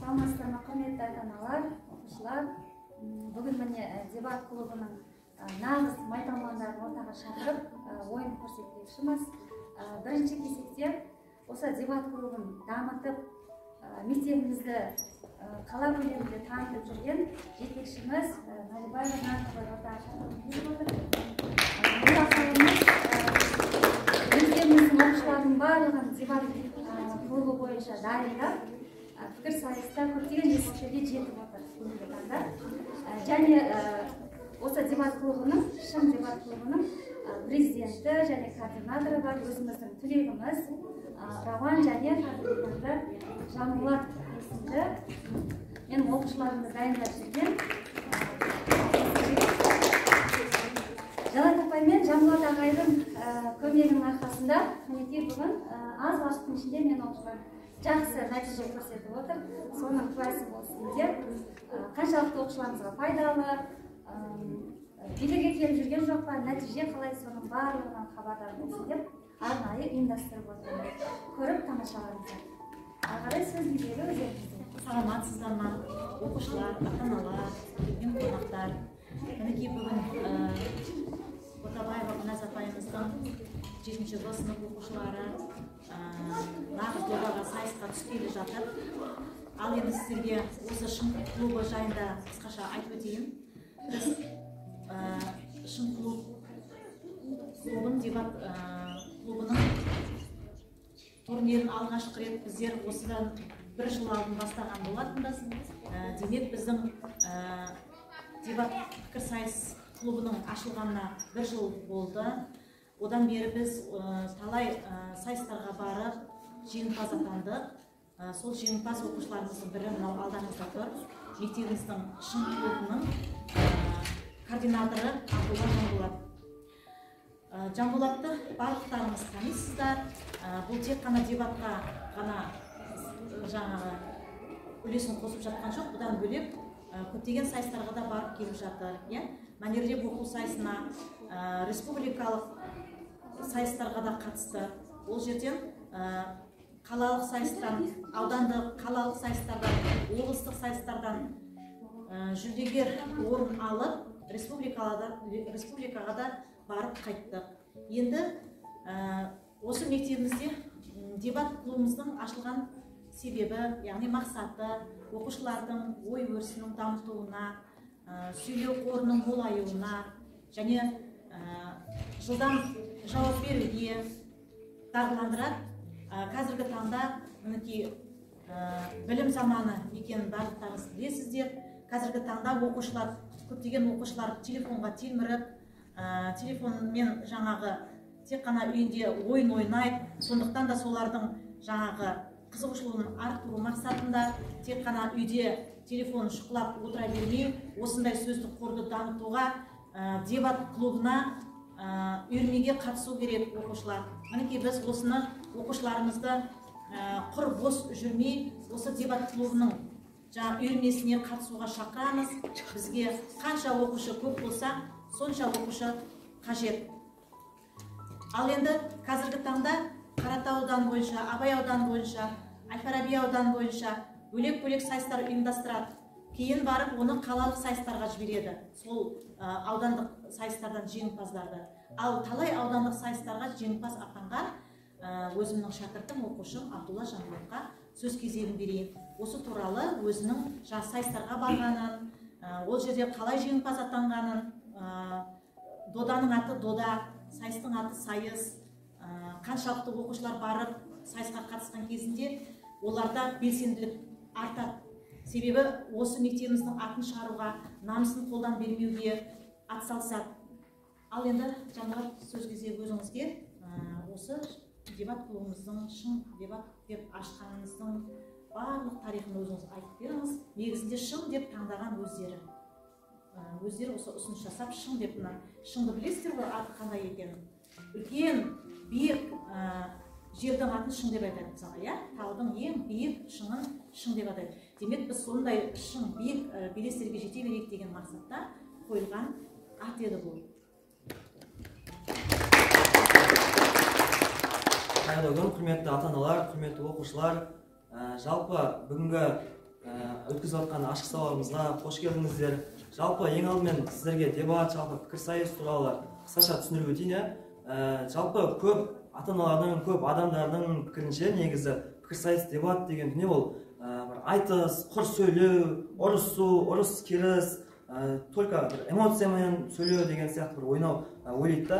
Саламатсыздар ма, құрметті ата-аналар, оқушылар. Бүгін міне дебат клубының нағыз майталмандарын ортаға шақырып, ойын көрсетпекшіміз. Бірінші кезекте осы дебат клубын дамытып, мектебімізді қала көлемінде танытып жүрген жетекшіміз Налибаева Нарқызды ортаға шақырып келіп отыр. Бұл апайымыз мектебіміздің оқушыларының барлығын дебат клубы бойынша дайындап, пікірсайыста көптеген жетістіктерге жетіп отыр бүгінгі таңда. Және осы дебат клубының, шын дебат клубының президенті және координаторы бар өзіміздің түлегіміз Рауан және қазіргі таңда Жанболат есімді менің оқушыларымды дайындап жүрген Жанат апай мен Жанболат ағайдың көмегінің арқасында мінекей бүгін аз уақыттың ішінде менің оқушыларым жақсы нәтиже көрсетіп отыр. Соның куәсі болсын деп, қаншалықты оқушыларымызға пайдалы, билерге келіп жүрген жоқ па, нәтиже қалай, соның барлығынан хабардар болсын деп арнайы ұйымдастырып отырмыз. Көріп тамашалаңыздар. Ары қарай сөз кезегі өздеріңізде. Саламатсыздар ма, оқушылар, ата-аналар, келген қонақтар. Мінекей бүгін Ботабаева Гүлназ апайымыздың 7-ші В сынып оқушылары нағыз додаға сайысқа түскелі жатыр. Ал енді сіздерге осы шын клубы жайында қысқаша айтып өтейін. Біз шын клубын дебат клубының турнирін алғашқы рет біздер осыдан бір жыл алдын бастаған болатынбыз. Демек, біздің дебат пікірсайыс клубының ашылғанына бір жыл болды. Одан бері біз талай сайыстарға барып жеңімпаз атандық. Сол жеңімпаз оқушыларымыздың бірі мынау алдарыңызда тұр. Мектебіміздің шын клубының координаторы Абдулла Жанболат. Жанболатты барлықтарыңыз танисыздар. Бұл тек қана дебатқа ғана жаңағы үлесін қосып жатқан жоқ, бұдан бөлек көптеген сайыстарға да барып келіп жатыр. Мәнерлеп оқу сайысына, республикалық сайыстарға да қатысты. Ол жерден қалалық сайыстан, аудандық, қалалық сайыстардан, облыстық сайыстардан жүлдегер орын алып, республикаға да барып қайттық. Енді осы мектебімізде дебат клубымыздың ашылған себебі, яғни мақсаты, оқушылардың ой өрісінің дамытуына, сөйлеу қорының молаюына және жылдам жауап беруге дағдыландырады. Қазіргі таңда мінекей білім заманы екенін барлықтарыңыз білесіздер. Қазіргі таңда оқушылар, көптеген оқушылар телефонға телміріп, телефонмен жаңағы тек қана үйінде ойын ойнайды. Сондықтан да солардың жаңағы қызығушылығын арттыру мақсатында тек қана үйде телефон шұқылап отыра бермей, осындай сөздік қорды дамытуға, дебат клубына үйірмеге қатысу керек оқушылар. Мінекей біз осыны оқушыларымызды құр бос жүрмей, осы дебат клубының жаңа үйірмесіне қатысуға шақырамыз. Бізге қанша оқушы көп болса, сонша оқушы қажет. Ал енді қазіргі таңда Қаратау ауданы бойынша, Абай ауданы бойынша, Әл-Фараби ауданы бойынша бөлек-бөлек сайыстар ұйымдастырады. Кейін барып оны қалалық сайыстарға жібереді. Сол аудандық сайыстардан жеңімпаздарды. Ал талай аудандық сайыстарға жеңімпаз атанған өзімнің шәкіртім, оқушым Абдулла Жанболатқа сөз кезегін берейін. Осы туралы өзінің сайыстарға барғанын, ол жерде қалай жеңімпаз атанғанын, доданың аты дода, сайыстың аты сайыс, қаншалықты оқушылар барып сайысқа қатысқан кезінде оларда белсенділік артады. Себебі осы мектебіміздің атын шығаруға, намысын қолдан бермеуге атсалысады. Ал енді Жанболат, сөз кезегі өзіңізге. Осы дебат клубымыздың шын дебат деп ашқанымыздың барлық тарихын өзіңіз айтып беріңіз. Негізінде шын деп таңдаған өздері. Өздері осы ұсыныс жасап шын деп, мына шынды білесіздер ғой, аты қандай екенін. Үлкен биік жердің атын шың деп айтады мысалға, иә? Таудың ең биік шыңын шың деп атайды. Демек, біз сондай шың биік белестерге жете берейік деген мақсатта қойылған ат еді бұл. Қайырлы күн, құрметті ата-аналар, құрметті оқушылар. Жалпы бүгінгі Өткізіп жатқан ашық сабағымызға қош келдіңіздер. Жалпы ең алдымен сіздерге дебат, жалпы пікірсайыс туралы қысқаша түсіндіріп өтейін. Жалпы көп ата-аналардың, көп адамдардың пікірінше негізі пікірсайыс, дебат деген дүние ол бір айтыс, құр сөйлеу, ұрысу, ұрыс-керіс, только бір эмоциямен сөйлеу деген сияқты бір ойнау ойлайды да.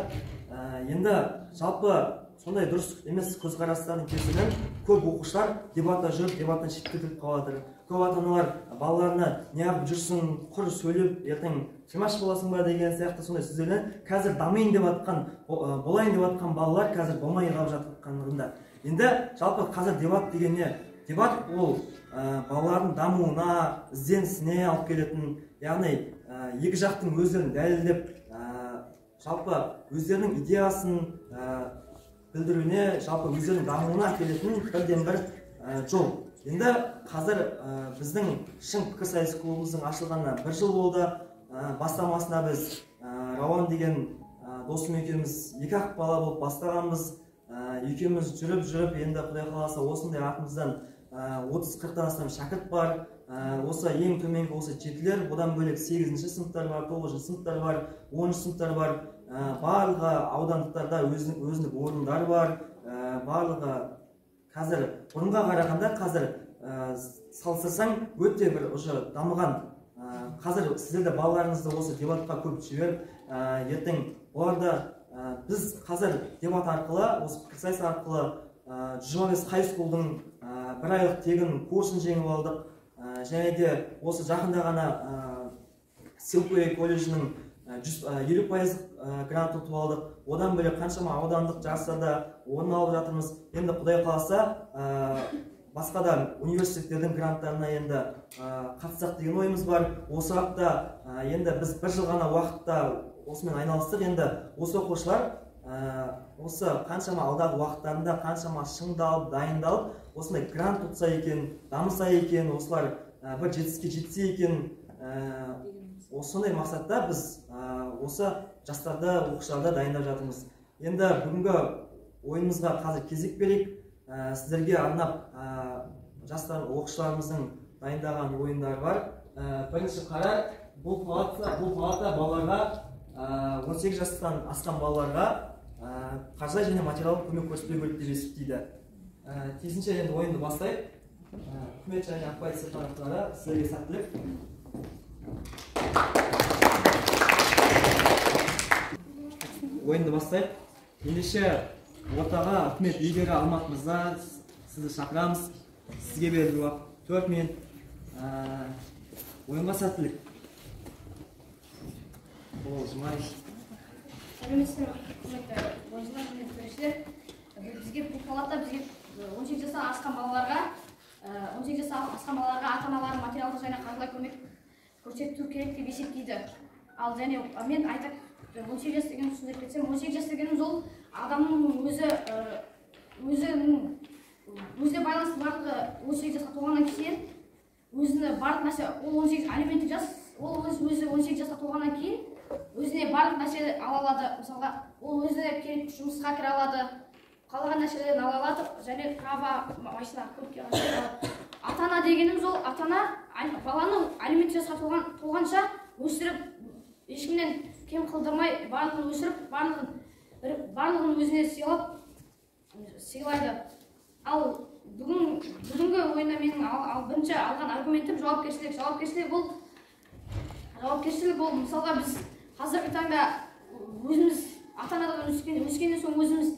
Енді жалпы сондай дұрыс емес көзқарастардың кесірінен көп оқушылар дебатта жүріп, дебаттан шеттетіліп қалып жатыр. Көп ата-аналар балаларына неғып жүрсің, құр сөйлеп ертең тілмаш боласың ба деген сияқты сондай сөздерден қазір дамиын деп жатқан, болайын деп жатқан балалар қазір болмай қалып жатқандығында. Енді жалпы қазір дебат деген не? Дебат ол балалардың дамуына, ізденісіне алып келетін, яғни екі жақтың өздерін дәлелдеп, жалпы өздерінің идеясын білдіруіне, жалпы өздерінің дамуына әкелетін бірден бір жол. Енді қазір біздің Шың пікірсайыс клубымыздың ашылғанына бір жыл болды. Бастамасына біз Рауан деген досым екеуміз екі ақ бала болып бастағанбыз. Екеуміз жүріп-жүріп енді Құдай қаласа осындай артымыздан 30-40-тан астам шәкірт бар. Осы ең төменгі осы жетілер, одан бөлек 8-ші сыныптар бар, 9-шы сыныптар бар, 10-шы сыныптар бар. Барлығы аудандықтарда өзіндік орындары бар. Барлығы қазір бұрынға қарағанда қазір салыстырсаң өте бір уже дамыған. Қазір сіздер де балаларыңызды осы дебатқа көп жіберіп, ертең олар да біз қазір дебат арқылы, осы пікірсайыс арқылы 125 high school-дың бір айлық тегін курсын жеңіп алдық. Және де осы жақында ғана Silkway колледжінің 50% грант ұтып алдық. Одан бөлек қаншама аудандық жарыстарда орын алып жатырмыз. Енді Құдай қаласа басқа да университеттердің гранттарына енді қатыссақ деген ойымыз бар. Осы уақытта енді біз бір жыл ғана уақытта осымен айналыстық. Енді осы оқушылар осы қаншама алдағы уақыттарында қаншама шыңдалып, дайындалып, осындай грант ұтса екен, дамыса екен, осылар бір жетістікке жетсе екен, осындай мақсатта біз осы жастарды, оқушыларды дайындап жатырмыз. Енді бүгінгі ойынымызға қазір кезек берейік. Сіздерге арнап жастар, оқушыларымыздың дайындаған ойындары бар. Бірінші қарар, бұл палата балаларға, 18 жастан асқан балаларға қаржылай және материалдық көмек көрсету керек деп есептейді. Тиісінше енді ойынды бастайық. Үкімет және оппозиция тараптары, сіздерге сәттілік. Ойынды бастайық. Ендеше ортаға үкімет лидері Алмат мырза, сізді шақырамыз. Сізге берілген уақыт 4 минут. Ойынға сәттілік. Қол жимай. Сәлеметсіздер ме, құрметті ойыншылар, құрметті төрешілер. Бізге бұл палата бізге 18 жастан асқан балаларға, 18 жастан асқан балаларға ата-аналары материалдық және қаржылай көмек көрсету керек деп есептейді. Ал және мен айта 18 жас дегенді түсіндіріп кетсем, 18 жас дегеніміз ол адамның өзі өзінің өзіне байланысты барлығы 18 жасқа толғаннан кейін өзіне барлық нәрсе, ол 18 әлеуметтік жас, ол өзі 18 жасқа толғаннан кейін өзіне барлық нәрсе ала алады. Мысалға, ол өзіне керек жұмысқа кіре алады, қалаған нәрселерін ала алады және права, машина, көлікке алады. Ата-ана дегеніміз ол ата-ана баланы әлеуметтік жасқа толғанша өсіріп, ешкімнен кем қылдырмай, барлығын өсіріп, барлығын өзіне сыйлап, сыйлайды. Ал бүгінгі ойында менің бірінші алған аргументім жауапкершілік. Жауапкершілік ол мысалға біз қазіргі таңда өзіміз ата-анадан өскеннен соң өзіміз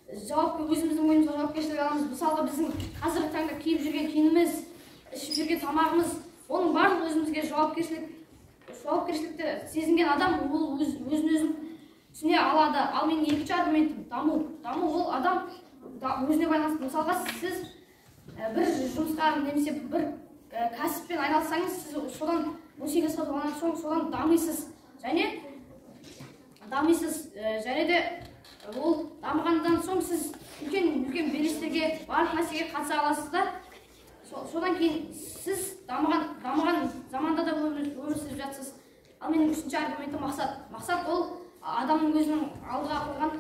өзіміздің мойнымызға жауапкершілік аламыз. Мысалға біздің қазіргі таңда киіп жүрген киіміміз, ішіп жүрген тамағымыз, оның барлығы өзімізге жауапкершілікті сезінген адам ол өзін өзін түсіне алады. Ал менің екінші аргументім даму. Даму ол адам өзіне байланысты. Мысалға сіз бір жұмысқа немесе бір кәсіппен айналыссаңыз, сіз содан 18 жасқа толғаннан соң содан дамисыз. Және дамисыз, және де ол дамығаннан соң сіз үлкен белестерге, барлық нәрсеге қатыса аласыз да. Содан кейін сіз дамыған заманда да өмір сүріп жатсыз. Ал менің үшінші аргументім мақсат. Мақсат ол адамның өзінің алдыға қойған,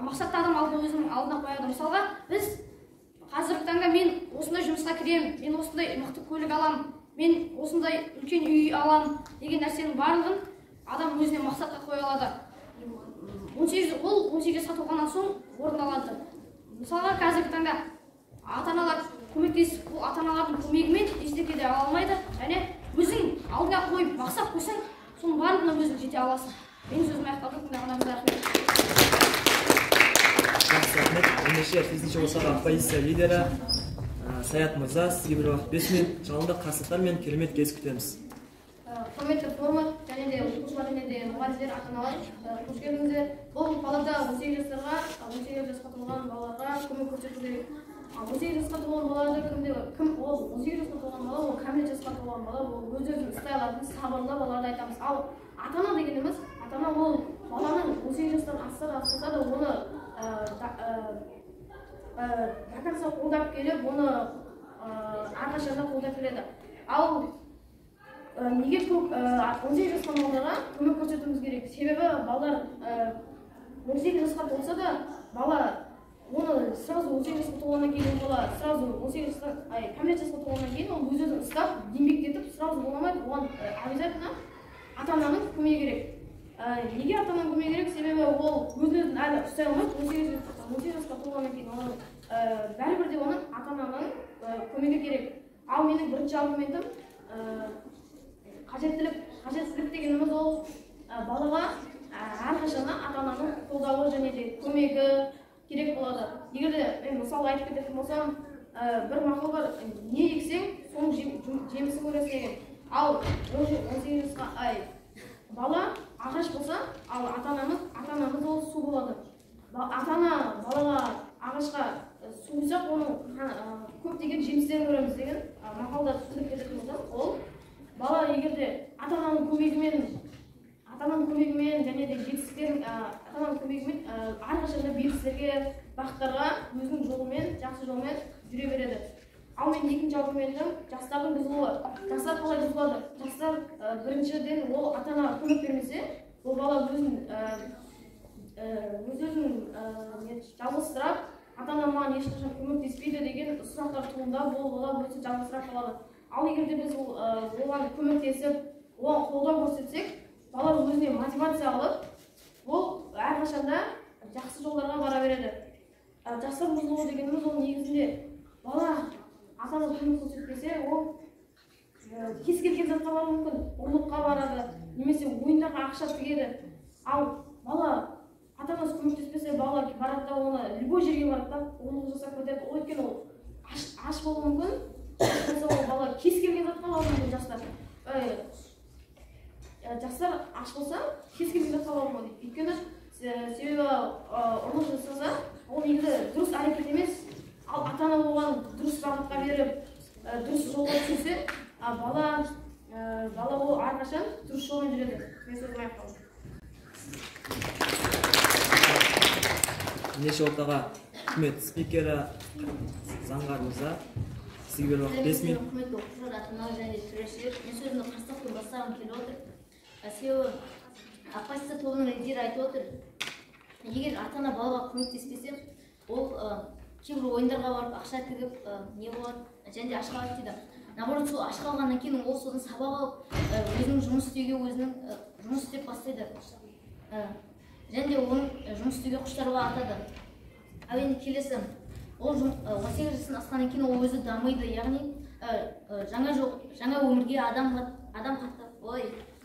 мақсатты адам алдына өзінің алдына қояды. Мысалға біз Қазіргі таңда мен осындай жұмысқа кіремін, мен осындай мықты көлік аламын, мен осындай үлкен үй аламын деген нәрсенің барлығын адам өзіне мақсатқа қоя алады. 18 ол 18 жасқа толғаннан соң орындалады. Мысалға, қазіргі таңда ата-аналар көмектесіп, ол ата-аналардың көмегімен ештеңе де ала алмайды. Және өзің алдыңа қойып мақсат қойсаң, соның барлығына өзің жете аласың. Менің сөзім аяқталды. Тыңдағандарыңызға рахмет. Жақсы, рахмет. Ендеше бесінші ортаға оппозиция лидері Саят мырза, сізге бір уақыт 5 минут. Жалынды қарсылықтар мен керемет кез күтеміз. Құрметті формат және де оқушылар және де мұғалімдер, ата-аналар, қош келдіңіздер. Бұл палата 18 жастарға, 18 жасқа толған балаларға көмек көрсету керек. 18 жасқа толған балаларды кім ол 18 жасқа толған бала, ол кәмелет жасқа толған бала, ол өз өзін ұстай алатын сабырлы балаларды айтамыз. Ал ата-ана дегеніміз, ата-ана ол баланың 18 жастан асса да аспаса да оны до конца қолдап келіп, оны әрқашанда қолдап келеді. Ал неге көп 18 жасқа балаларға көмек көрсетуіміз керек? Себебі балалар 18 жасқа толса да, бала оны сразу 18 жасқа толғаннан кейін, бала сразу 18 жасқа, кәмелет жасқа толғаннан кейін ол өз өзін ұстап, еңбектетіп сразу бола алмайды. Оған обязательно ата-ананың көмегі керек. Неге ата-ананың көмегі керек? Себебі ол өз өзін әлі ұстай алмайды. 18 жасқа толғаннан кейін оның бәрібір де оның ата-ананың көмегі керек. Ал менің бірінші аргументім қажеттілік. Қажеттілік дегеніміз ол балаға әрқашан ата-ананың қолдауы және де көмегі керек болады. Егер де мен мысалға айтып кететін болсам, бір мақал бар: не ексең, соның жемісін көресің деген. Ал 18 жасқа бала ағаш болса, ал ата-анамыз ол су болады. Ата-ана балаға, ағашқа су құйсақ, оның көптеген жемістерін көреміз деген мақалда түсіндіріп кететін болсам, ол бала егер де ата-ананың көмегімен және де жетістіктерін, ата-ананың көмегімен әрқашанда белестерге, бақыттарға өзінің жолымен, жақсы жолмен жүре береді. Ал мен екінші аргументім жастардың бұзылуы. Жастар қалай бұзылады? Жастар біріншіден ол ата-анаға көмек бермесе, ол бала өзін өз-өзін жалғызсырап, ата-ана маған ешқашан көмектеспейді деген сұрақтар туындап, ол бала өте жалғызсырап қалады. Ал егер де біз оған көмектесіп, оған қолдау көрсетсек, бала өзіне мотивация алып, ол әрқашанда жақсы жолдарға бара береді. Жастар бұзылуы дегеніміз ол негізінде бала ата-ана көмек көрсетпесе, ол кез келген затқа баруы мүмкін, ұрлыққа барады, немесе ойындарға ақша тігеді. Ал бала ата-анасы көмектеспесе, бала барады да, оны любой жерге барады да, ұрлық жасап кетеді. Ол өйткені ол аш болуы мүмкін. Болса, ол бала кез келген затқа баруы мүмкін. Жастар аш болса, кез келген затқа баруы мүмкін. Өйткені себебі ұрлық жасаса, ол негізі дұрыс әрекет емес. Ал ата-ана оған дұрыс бағытқа беріп, дұрыс жолға түсірсе, бала ол әрқашан дұрыс жолмен жүреді. Мен сөзім аяқталды. Ендеше ортаға үкімет спикері Заңғар мырза, сізге бір уақыт 5 минут. Құрметті оқушылар, ата-аналар және төрешілер, мен сөзімді қарсылықпен бастағым келіп отыр. Себебі оппозиция тобының лидері айтып отыр, егер ата-ана балаға көмектеспесе, ол кейбір ойындарға барып ақша тігіп не болады және де аш қалады дейді. Наоборот, сол аш қалғаннан кейін ол содан сабақ алып, өзінің жұмыс істеуге, өзінің жұмыс істеп бастайды. Және де оның жұмыс істеуге құштарлығы артады. Ал енді келесі, ол 18 жастан асқаннан кейін ол өзі дамиды, яғни жаңа жол, жаңа өмірге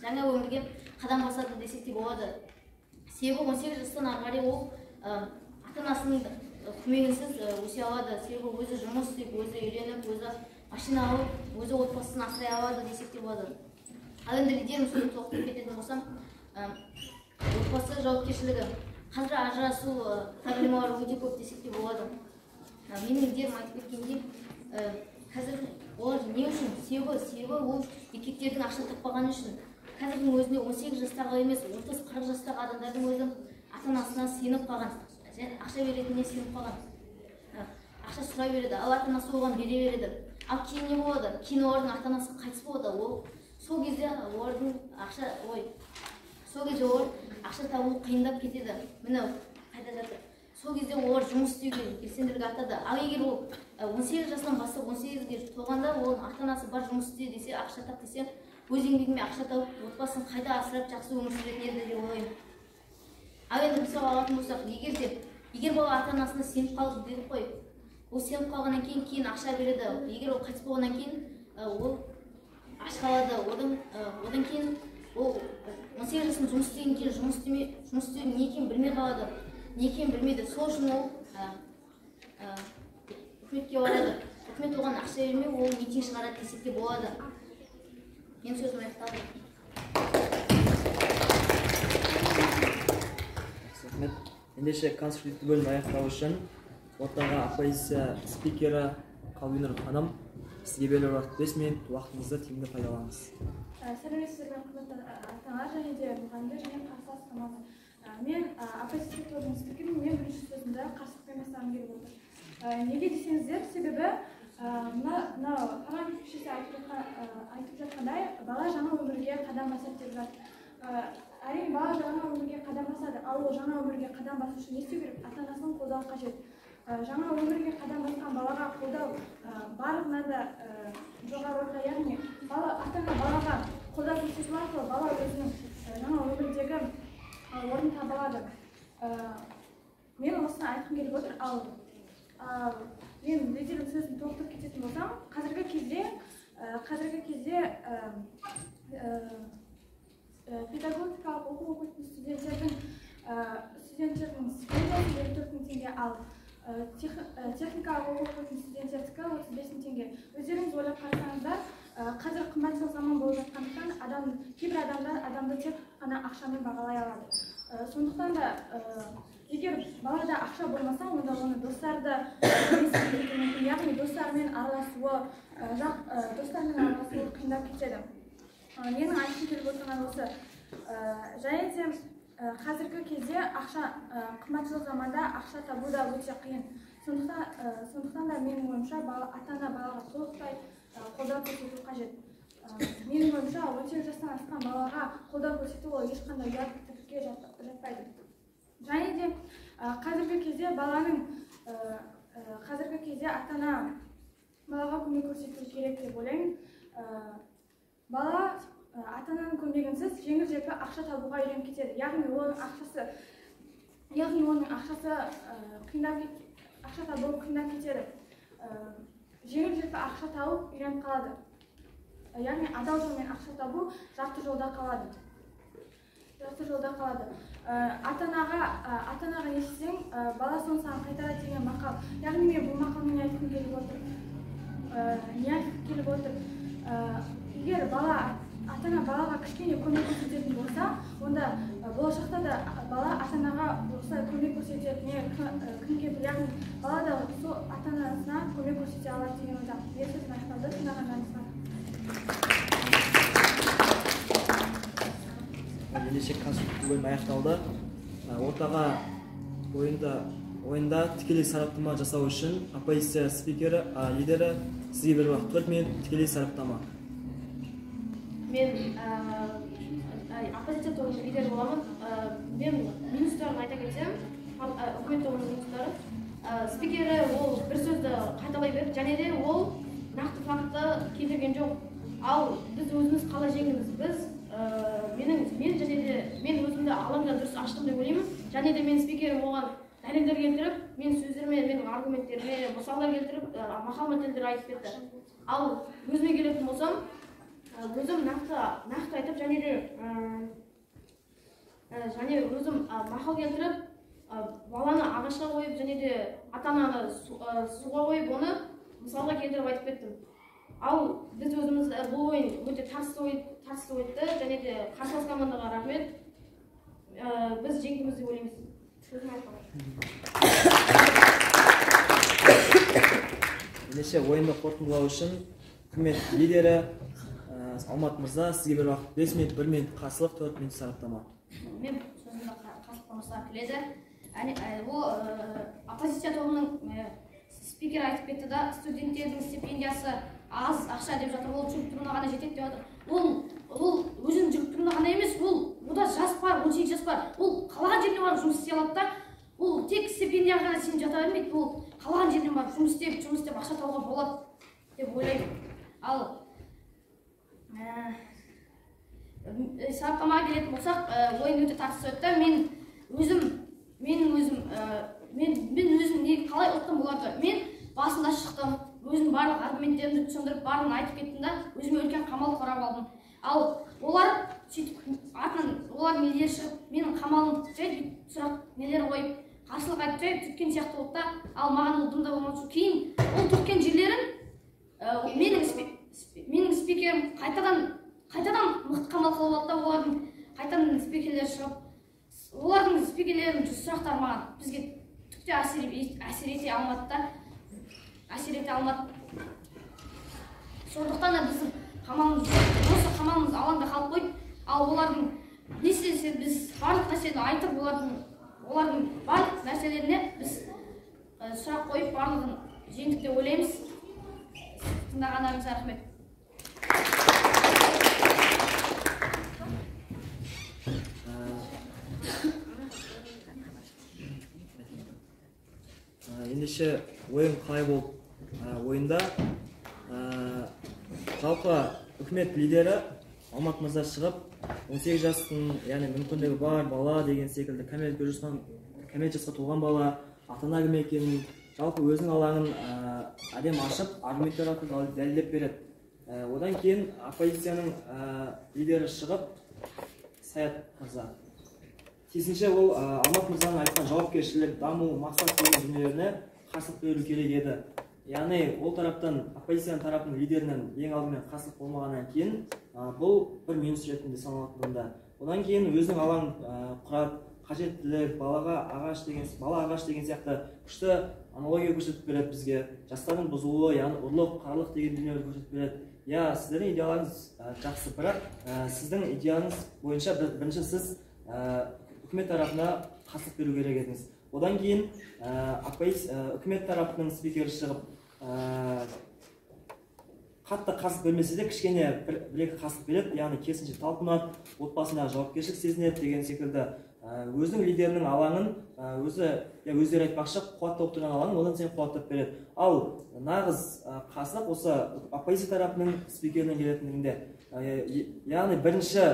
жаңа өмірге қадам басады десек те болады. Себебі 18 жастан ары қарай ол ата-анасының көмегінсіз өсе алады. Себебі өзі жұмыс істеп, өзі үйреніп, өзі машина алып, өзі отбасын асырай алады десек те болады. Ал енді лидерім сөзін толықтырып кететін болсам, отбасы жауапкершілігі. Қазір ажырасу проблемалары өте көп десек те болады. Менің лидерім айтып кеткендей, қазір олар не үшін? Себебі ол еркектердің ақша таппағаны үшін. Қазірдің өзінде 18 жастағы емес, 30-40 жастағы адамдардың өзі ата-анасына сеніп қалған, ақша беретініне сеніп қалған, ақша сұрай береді, ал ата-анасы оған бере береді. Ал кейін не болады? Кейін олардың ата-анасы қайтыс болады. Ол сол кезде олардың ақша, сол кезде олар ақша табу қиындап кетеді. Міне қайда жатыр. Сол кезде олар жұмыс істеуге белсенділік артады. Ал егер ол 18 жасынан бастап 18-ге толғанда оның ата-анасы бар жұмыс істе десе, ақша тап десе, өз еңбегімен ақша тауып, отбасын қайта асырап жақсы өмір сүретін еді деп ойлаймын. Ал енді мысал алатын болсақ, егер бала ата-анасына сеніп қалды дедік қой, ол сеніп қалғаннан кейін ақша береді. Егер ол қайтыс болғаннан кейін ол аш қалады. Одан кейін ол 18 жасында жұмыс істегеннен кейін жұмыс істеудің не екенін білмей қалады, не екенін білмейді. Сол үшін ол үкіметке барады. Үкімет оған ақша бермей, ол митинг шығарады десек те болады. Менің сөзім аяқталды. Рахмет. Ендеше конструктивті бөлім аяқтау үшін ортаға оппозиция спикері Қалбинұр ханым, сізге берілер уақыт 5 минут, уақытыңызды тиімді пайдаланыңыз. Сәлеметсіздер ме, құрметті ата-аналар және де мұғалімдер және қарсылас команда. Мен оппозиция тобының спикерімін. Мен бірінші сөзімді қарсылықпен бастағым келіп отыр. Неге десеңіздер, себебі мынау парламент мүшесі айтып жатқандай, бала жаңа өмірге қадам басады деп жатыр. Әрине, бала жаңа өмірге қадам басады, ал ол жаңа өмірге қадам басу үшін не істеу керек? Ата-анасының қолдауы қажет. Жаңа өмірге қадам басқан балаға қолдау барлығынан да жоғары орта, яғни ата-ана балаға қолдау көрсету арқылы бала өзінің жаңа өмірдегі орнын таба алады. Мен осыны айтқым келіп отыр. Ал мен лидердің сөзін толықтырып кететін болсам, қазіргі кезде педагогикалық оқу оқитын студенттердің стипендиясы 54 мың теңге, ал техникалық оқу оқитын студенттердікі 35 мың теңге. Өздеріңіз ойлап қарасаңыздар, қазір қымбатшылық заман болып жатқандықтан кейбір адамдар адамды тек қана ақшамен бағалай алады. Сондықтан да егер балада ақша болмаса, онда оны достары да мүмкін, яғни достарымен араласуы қиындап кетеді. Менің айтқым келіп отырған осы. Және де қазіргі кезде ақша қымбатшылық заманда ақша табу да өте қиын. Сондықтан да менің ойымша ата-ана балаға толықтай қолдау көрсету қажет. Менің ойымша 18 жастан асқан балаға қолдау көрсету ол ешқандай ұят тірлікке жатпайды. Және де қазіргі кезде ата-ана балаға көмек көрсету керек деп ойлаймын. Бала ата-ананың көмегінсіз жеңіл-желпі ақша табуға үйреніп кетеді. Яғни оның ақшасы ақша табуы қиындап кетеді. Жеңіл-желпі ақша тауып үйреніп қалады. Яғни адал жолмен ақша табу жарты жолда қалады. Ата-анаға не істесең, бала соны саған қайтарады деген мақал. Яғни мен бұл мақалмен не айтқым келіп отыр? Егер ата-ана балаға кішкене көмек көрсететін болса, онда болашақта да бала ата-анаға осылай көмек көрсететініне кім кепіл? Яғни бала да сол ата-анасына көмек көрсете алады деген ойдамын. Мен сөзім аяқталды. Тыңдағандарыңызға. Ендеше конструктивті бөлім аяқталды. Ортаға ойында тікелей сараптама жасау үшін оппозиция спикері, лидері, сізге берілген уақыт 4 минут, тікелей сараптама. Мен оппозиция тобының лидері боламын. Мен минустарын айта кетсем, үкімет тобының минустары. Спикері ол бір сөзді қайталай берді, және де ол нақты факті келтірген жоқ. Ал біз өзіміз қалай жеңдіміз? Біз мен және де мен өзімді алаңда дұрыс аштым деп ойлаймын. Және де мен спикерім оған дәлелдер келтіріп, мен сөздеріме, менің аргументтеріме мысалдар келтіріп, мақал мәтелдер айтып кетті. Ал өзіме келетін болсам, өзім нақты айтып, және де өзім мақал келтіріп, баланы ағашқа қойып, және де ата-ананы суға қойып, оны мысалға келтіріп айтып кеттім. Ал біз өзіміз бұл ойын өте тартысты өтті, және де қарсылас командаға рахмет. Біз жеңдіміз деп ойлаймыз. Ендеше ойынды қорытындылау үшін үкімет лидері Алмат мырза, сізге бір уақыт 5 минут, 1 минут қарсылық, 4 минут сараптама. Мен сөзімді қарсылық болмаса келеді. Ол оппозиция тобының спикері айтып кетті да, студенттердің стипендиясы аз ақша деп жатыр, ол жүріп тұруына ғана жетеді деп жатыр. Ол өзінің жүріп тұруына ғана емес, ол ода жас бар, 18 жас бар. Ол қалаған жеріне барып жұмыс істей алады да, ол тек стипендияға ғана сеніп жата бермейді, ол Қалаған жерден барып жұмыс істеп ақша табуға болады деп ойлаймын. Ал сараптамаға келетін болсақ, ойын өте тартысты өтті. Мен өзім қалай ұттым бұларды? Мен басында шықтым, өзім барлық аргументтерімді түсіндіріп, барлығын айтып кеттім да, өзіме үлкен қамал құрап алдым. Ал олар сөйтіп артынан олар нелер шығып, менің қамалым жай сұрақ нелер қойып, қарсылық айтып жай түрткен сияқты болды да, ал маған ол дым да болмады. Кейін ол түрткен жерлерін менің спикерім қайтадан мықты қамал қылып алды да, олардың қайтадан спикерлері шығып, олардың спикерлерінің сұрақтары маған бізге түк те әсер ете алмады да, әсер ете алмады. Сондықтан да біздің қамалымыз, осы қамалымыз алаңда қалып қойды. Ал олардың не істесе біз барлық нәрсені айтып, олардың барлық нәрселеріне біз сұрақ қойып, барлығын жеңдік деп ойлаймыз. Тыңдағандарыңызға рахмет. Ендеше ойын қалай болды? Ойында жалпы үкімет лидері Алмат мырза шығып, 18 жастың, яғни мүмкіндігі бар бала деген секілді, кәмелет жасқа толған бала, ата-ана кім екенін, жалпы өзінің алаңын әдемі ашып, аргументтер арқылы дәлелдеп береді. Одан кейін оппозицияның лидері шығып, Саят мырза. Тиісінше ол Алмат мырзаның айтқан жауапкершілік, даму, мақсат деген дүниелеріне қарсылық беру керек еді. Яғни ол тараптан, оппозицияның тарапының лидерінен ең алдымен қарсылық болмағаннан кейін бұл бір минус ретінде саналатынында. Одан кейін өзінің алаңын құрады, қажеттілік, балаға ағаш деген, бала ағаш деген сияқты күшті аналогия көрсетіп береді бізге. Жастардың бұзылуы, яғни ұрлық, қарлық деген дүниелерді көрсетіп береді. Я, сіздердің идеяларыңыз жақсы, бірақ сіздің идеяңыз бойынша бірінші сіз үкімет тарапына қарсылық беру керек едіңіз. Одан кейін үкімет тарапының спикері шығып, қатты қарсылық бермесе де кішкене бір-екі қарсылық береді, яғни керісінше талпынады, отбасындағы жауапкершілік сезінеді деген секілді. Өзінің лидерінің алаңын өздері айтпақшы, қуаттап тұрған алаңын одан сайын қуаттап береді. Ал нағыз қарсылық осы оппозиция тарапының спикерінен келетіндігінде. Яғни бірінші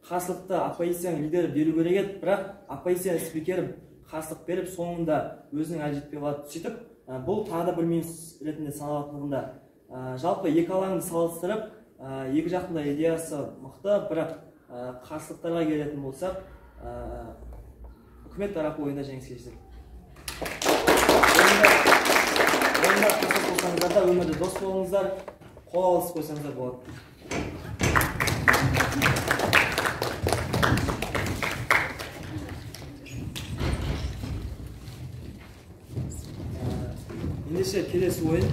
қарсылықты оппозицияның лидері беру керек еді, бірақ оппозиция спикері қарсылық беріп, соңында өзінің әлі жетпей қалады. Сөйтіп, бұл тағы да бір минус ретінде саналатындығында. Жалпы екі алаңды салыстырып, екі жақтың да идеясы мықты, бірақ қарсылықтарға келетін болсақ, үкімет тарапы ойында жеңіске жетеді. Ойында қарсылық болсаңыздар да, өмірде дос болыңыздар, қол алысып қойсаңыздар болады. Ендеше келесі ойын.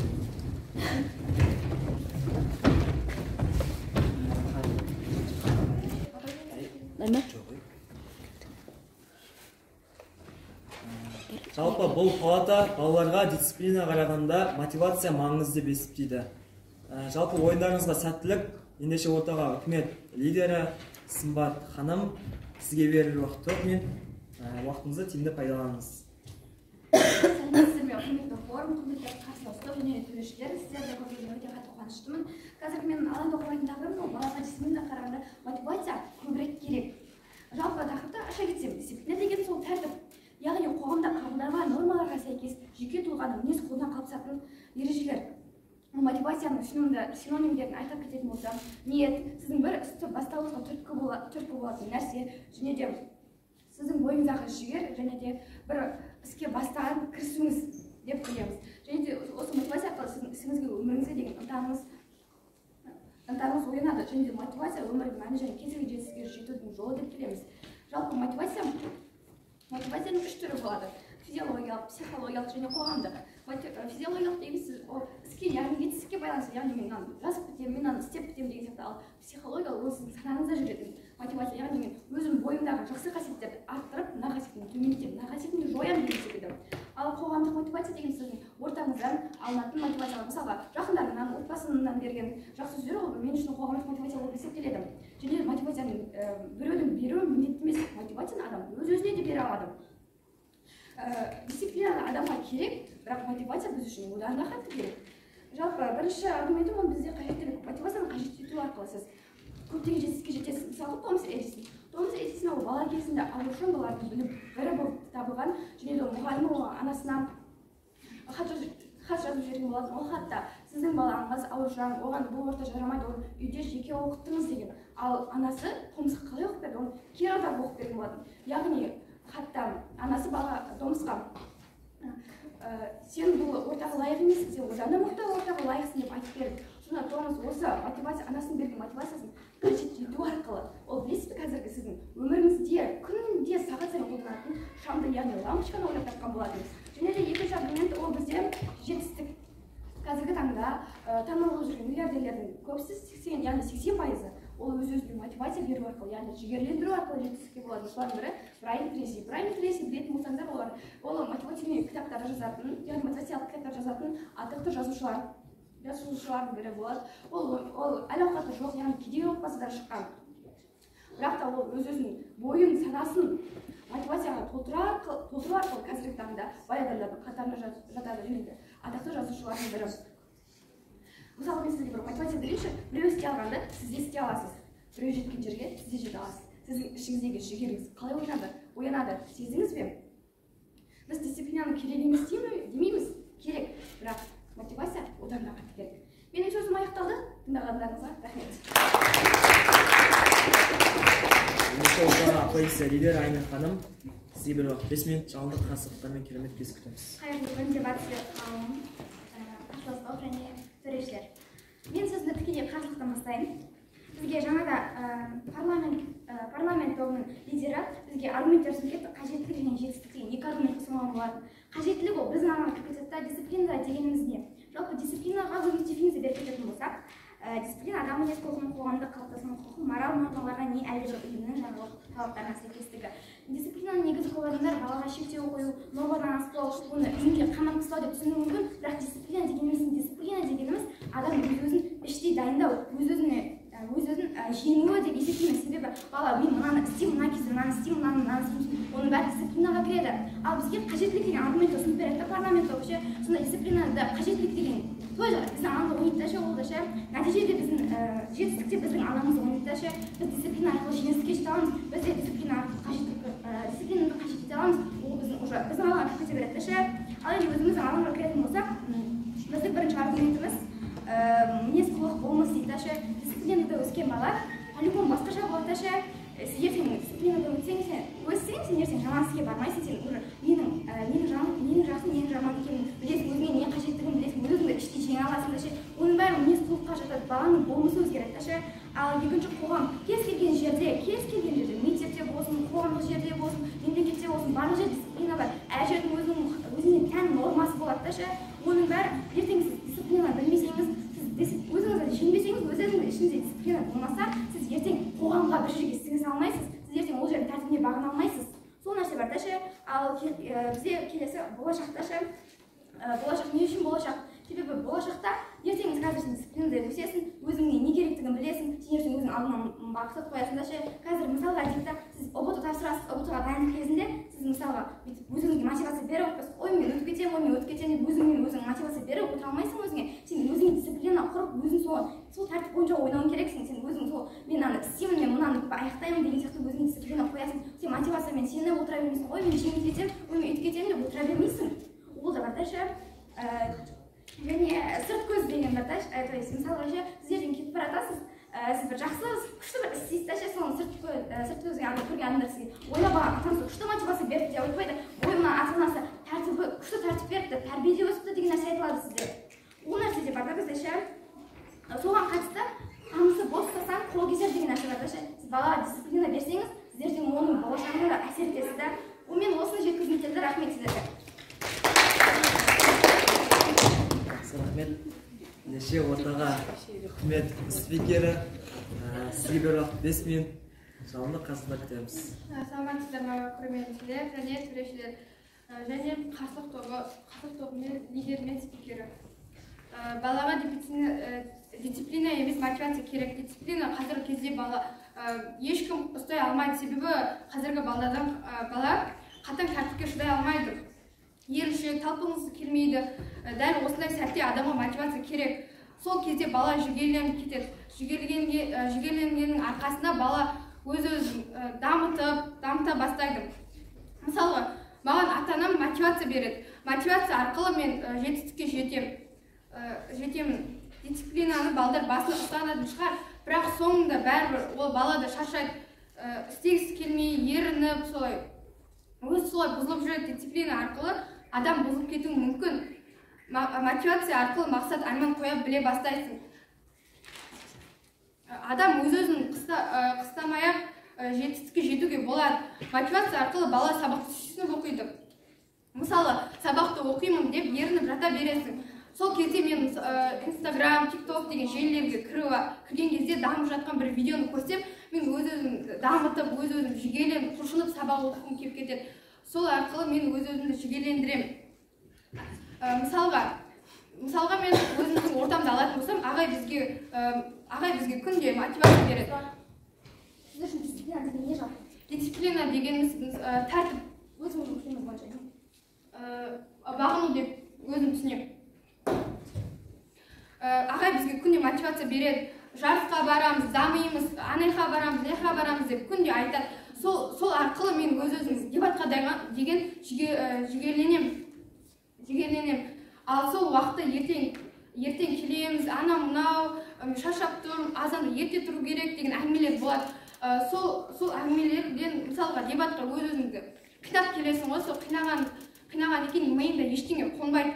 Жалпы бұл палата балаларға дисциплина қарағанда мотивация маңызды деп есептейді. Жалпы ойындарыңызға сәттілік. Ендеше ортаға үкімет лидері Сымбат ханым, сізге берілер уақыт 4 минут. Уақытыңызды тиімді пайдаланыңыз. Сәлеметсіздер ме, құрметті форум, құрметті қарсыластар және төрешілер, сіздерді көргеніме өте қатты қуаныштымын. Қазір мен алаңда қоятын тақырыбым ол балаға дисциплина қарағанда мотивация көбірек керек. Жалпы тақырыпты аша кетсем, дисциплина деген сол тәртіп, яғни қоғамда қабылданған нормаларға сәйкес жеке тұлғаның мінез құлқына қалыптасатын ережелер. Мотивацияның синонимдерін айтып кететін болсам, ниет, сіздің бір істі бастауыңызға түрткі болатын нәрсе, және де сіздің бойыңыздағы жігер, және де бір іске бастаған кірісуіңіз деп білеміз. Және де осы мотивация арқылы сіздің ісіңізге, өміріңізге деген ынтаңыз оянады. Және де мотивация өмірдің мәні және кез келген жетістікке жетудің жолы деп білеміз. Жалпы мотивацияның үш түрі болады: физиологиялық, психологиялық және қоғамдық. Физиологиялық деген сіз ол іске, яғни жетістікке байланысты, яғни мен мынаны жазып бітемін, мен мынаны істеп бітемін деген сияқты. Ал психологиялық ол сіздің санаңызда жүретін мотивация, яғни мен өзім бойымдағы жақсы қасиеттерді арттырып, мына қасиетімді төмендетемін, мына қасиетімді жоямын деген секілді. Ал қоғамдық мотивация деген сіздің ортаңыздан алынатын мотивациялар, мысалға жақындарыңнан, отбасыңнан берген жақсы сөздер, ол мен үшін қоғамдық мотивация болып есептеледі. Және мотивацияны біреудің беруі міндетті емес, мотивацияны адам өз-өзіне де бере алады. Дисциплина адамға керек, бірақ мотивация біз үшін одан да қатты керек. Жалпы бірінші аргументім ол бізде қажеттілік. Мотивацияны қажет ету арқылы сіз көптеген жетістікке жетесіз. Мысалы, Томас Эдисон. Томас Эдисон ол бала кезінде ағылшын балалардың бірі болып табылған, және де мұғалімі оған анасына хат жазып жіберген болатын. Ол хатта сіздің балаңыз аурушаң, оған бұл орта жарамайды, оны үйде жеке оқыттыңыз деген. Ал анасы Томасқа қалай оқып берді? Оны кері аударып оқып берген болатын. Яғни хатта анасы бала Томасқа сен бұл ортаға лайық емессің, сен одан да мықты ортаға лайықсың деп айтып берді. Сонда Томас осы мотивация, анасының берген мотивациясын қажет ету арқылы, ол білесіз бе, қазіргі сіздің өміріңізде күнде сағат сайын қолданатын шамды, яғни лампочканы ойлап тапқан болатын. Және де екінші аргумент ол бізде жетістік. Қазіргі таңда танымал болып жүрген миллиардерлердің көбісі 80, яғни 80% ол өз өзіне мотивация беру арқылы, яғни жігерлендіру арқылы жетістікке болады. Солардың бірі Брайан Трейси. Брайан Трейси білетін болсаңыздар, ол мотивационный кітаптар жазатын, яғни мотивациялық кітаптар жазатын атақты жазушылардың бірі болады. Ол әл ауқаты жоқ, яғни кедей отбасыдан шыққан. Бірақ та ол өз өзінің бойын, санасын мотивацияға толтыру арқылы қазіргі таңда бай адамдардың қатарына жатады және де атақты жазушылардың бірі. Мысалы, мен сізге бір мотивация берейінші. Біреу істей алғанды сіз де істей аласыз. Біреу жеткен жерге сіз де жете аласыз. Сіздің ішіңіздегі жігеріңіз қалай оянады, сездіңіз бе? Біз дисциплинаны керек емес демейміз, керек, бірақ мотивация одан да қатты керек. Менің сөзім аяқталды. Тыңдағандарыңызға рахмет. Оппозиция лидері Айнұр ханым, сізге бір уақыт 5 минут жалынды қарсылықтармен керемет кездесу күтеміз. Қайырлы күн, дебатшылар қауым, қарсылас топ және төрешілер. Мен сөзімді тікелей қарсылықтан бастайын. Бізге жаңада парламент тобының лидері бізге аргументтер ұсынып кетті. Қажеттілік және жетістік деген екі аргумент ұсынған болатын. Қажеттілік ол біздің алаңға кіріп кетеді да, дисциплина дегеніміз не? Жалпы дисциплинаға өзіміз дефиниция беріп кететін болсақ, дисциплина адам мінез құлқының қоғамда қалыптасқан құқық, мораль нормаларға не әлдебір ұйымның жарғылық талаптарына сәйкестігі. Дисциплинаның негізі көп адамдар балаға шектеу қою, нормадан аспау, оны үйінде қамап тастау деп түсінуі мүмкін, бірақ дисциплина дегеніміз адам өз өзін іштей дайындау, өз өзін жеңуі деп есептеймін. Себебі бала мен мынаны істеймін, мына кезде мынаны істеймін, мынаны істеймін, оның бәрі дисциплинаға кіреді. Ал бізге қажеттілік деген аргумент ұсынып береді да парламент тобы ше. Сонда дисциплинада қажеттілік деген тоже біздің алаңда ойнайды да ше, ол да ше. Нәтижеде біздің жетістік те біздің алаңымызда ойнайды да ше. Біз дисциплина арқылы жеңіске жете аламыз, біз де дисциплина арқылы дисциплинаны қажет ете аламыз. Ол біздің уже біздің алаңға кіріп кете береді да ше. Ал енді өзіміздің алаңға кіретін болсақ, біздің бірінші аргументіміз мінез құлық болмыс дейді да ше. Дисциплинада өскен бала по-любому басқаша болады да ше. Ертең дисциплинада өтсең, сен өссең, сен ертең жаман іске бармайсың, сен уже ненің жақсы, ненің жаман екенін білесің, өзіңе не қажеттігін білесің, өз өзіңді іштей жеңе аласың да ше. Оның бәрі мінез құлыққа жатады, баланың болмысы өзгереді да ше. Ал екінші қоғам, кез келген жерде, мектепте болсын, қоғамдық жерде болсын, мемлекетте болсын, барлық жерде дисциплина бар. Әр жердің өзіне тән нормасы болады да ше. Оның бәрі ертең сіз дисциплина білмесеңіз, сіз өзіңізді жеңбесеңіз, өзіңіздің ішіңізде дисциплина болмаса, сіз ертең қоғамға бір жерге сіңісе алмайсыз, сіз ертең ол жердің тәртібіне бағына алмайсыз. Сол нәрсе бар да ше. Ал бізде келесі болашақта ше. Болашақ не үшін болашақ? Себебі болашақта ертең қазір сен дисциплинада өсесің, өзіңе не керектігін білесің, сен ертең өзің алдыңа мақсат қоясың да ше. Қазір мысалға дейік та, сіз ҰБТ тапсырасыз, ҰБТ-ға дайындық кезінде сіз мысалға бүйтіп өзіңізге мотивация беріп отырасыз, ой мен өтіп кетемін, ой мен өтіп кетемін деп өзіңмен өзің мотивация беріп отыра алмайсың өзіңе. Сен өзіңе дисциплина құрып, өзің сол тәртіп бойынша ойнауың керексің. Сен өзің сол мен мынаны істеймін, мен мынаны аяқтаймын деген сияқты өзіңе дисциплина қоясың. Сен мотивациямен сеніп отыра бермейсің, ой мен жеңіп кетемін, ой мен өтіп кетемін деп отыра бермейсің. Ол да бар да ше. Және сырт көз деген бар да, то есть мысалға ше, сіз ертең кетіп бара жатасыз, сіз бір жақсы, күшті бір іс істейсіз да ше, соны сырт көзге көрген адамдар сізге ойлап алған ата-анасы күшті мотивация берді деп айтпайды, ой мына ата-анасы тәртібі күшті тәртіп беріпті, тәрбиеде өсіпті деген нәрсе айтылады сізде. Ол нәрсе де бар да бізде ше. Соған қатысты қамысы бос ұстасаң қол кесер деген нәрсе бар да ше. Сіз балаға дисциплина берсеңіз, сіз ертең оның болашағына да әсер етесіз да. Мен осыны жеткізгім келді. Рахмет сіздерге. Рахмет. Ендеше ортаға үкімет спикері, сізге бір уақыт 5 минут жалынды қарсылықтар күтеміз. Саламатсыздар ма, көрермендер және төрешілер және қарсылық тобының лидері мен спикері. Балаға дисциплина емес мотивация керек. Дисциплина қазіргі кезде бала ешкім ұстай алмайды, себебі қазіргі баладан бала қатаң тәртіпке шыдай алмайды. талпынғысы келмейді. Дәл осындай сәтте адамға мотивация керек. Сол кезде бала жігерленіп кетеді. Жігерленгеннің арқасында бала өз-өзін дамыта бастайды. Мысалы, маған ата-анам мотивация береді. Мотивация арқылы мен жетістікке жетемін. Дисциплинаны балдар басына ұстанатын шығар, бірақ соңында бәрібір ол бала да шаршайды, істегісі келмей, ерініп, солай өз солай бұзылып жүреді. Дисциплина арқылы адам бұзылып кетуі мүмкін. Мотивация арқылы мақсат арман қоя біле бастайсың. Адам өз-өзін қыстамай-ақ жетістікке жетуге болады. Мотивация арқылы бала сабақты сүйсініп оқиды. Мысалы, сабақты оқимын деп ерініп жата бересің. Сол кезде мен Инстаграм, Тикток деген желілерге кірген кезде дамып жатқан бір видеоны көрсем, мен өз-өзімді дамытып, өз-өзім жігерленіп, құлшынып сабақ оқығым келіп кетеді. Сол арқылы мен өз-өзімді жігерлендіремін. Мысалға мен өзімнің ортамды алатын болсам, ағай бізге күнде мотивация береді. Сіз үшін дисциплина деген не жалпы? Дисциплина дегеніміз тәртіп. Өзіңіздің түсінігіңіз бойынша. Бағыну деп өзім түсінемін. Ағай бізге күнде мотивация береді. Жарысқа барамыз, дамимыз, анайға барамыз, мынайға барамыз деп күнде айтады. Сол арқылы мен өз-өзім дебатқа деген жігерленемін. Ал сол уақытта ертең келеміз, ана мынау, шаршап тұрмын, азанда ерте тұру керек деген әңгімелер болады. Сол әңгімелерден мысалға дебатқа өз-өзіңді қинап келесің ғой, сол қинаған екен миыңда ештеңе қонбайды.